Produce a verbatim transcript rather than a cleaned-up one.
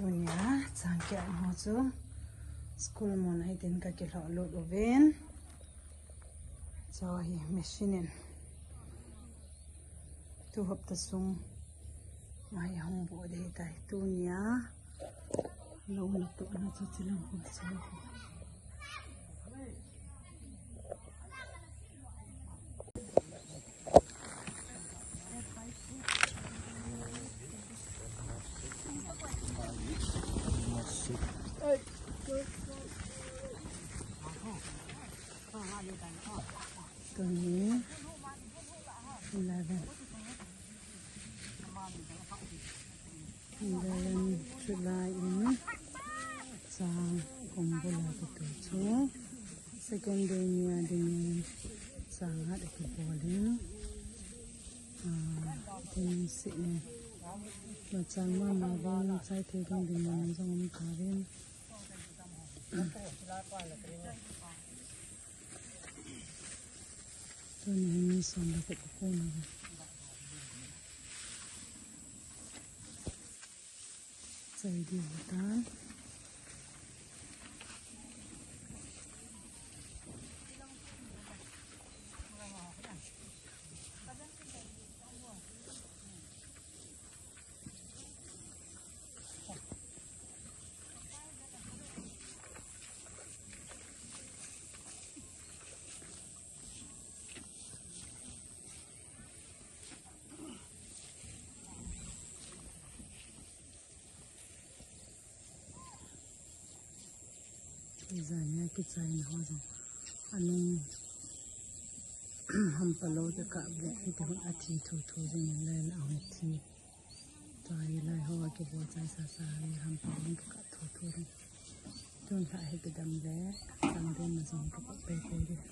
Tunia chang kiat ho chu school mun a hitin kakilhoh lut uvin. Chu hi machine in tu hapta sung mai hung boh ding tai. Tunia lou natohna chu chilang ho chu. Tuni eleven. Then chulai in chang hung bol a katu chu. Second day ni a ding in chang hat a kibol in. Ah, tin si in. Ma chang mama vin, chai thei ding ding mun jong um ta vin. Tuni hin mi som le khat ka kon a. Chai diu tan. Ijat nia kichaina ho jong anung hampa lou te kap le, hiti hun athi thuthu jing in lai la ahung thi. Tua hi lai ho a kibol chai sasa hi hampa lou kikap thuthu jing. Tun lha hi kidam le, chang den na jong kikap peipei ding.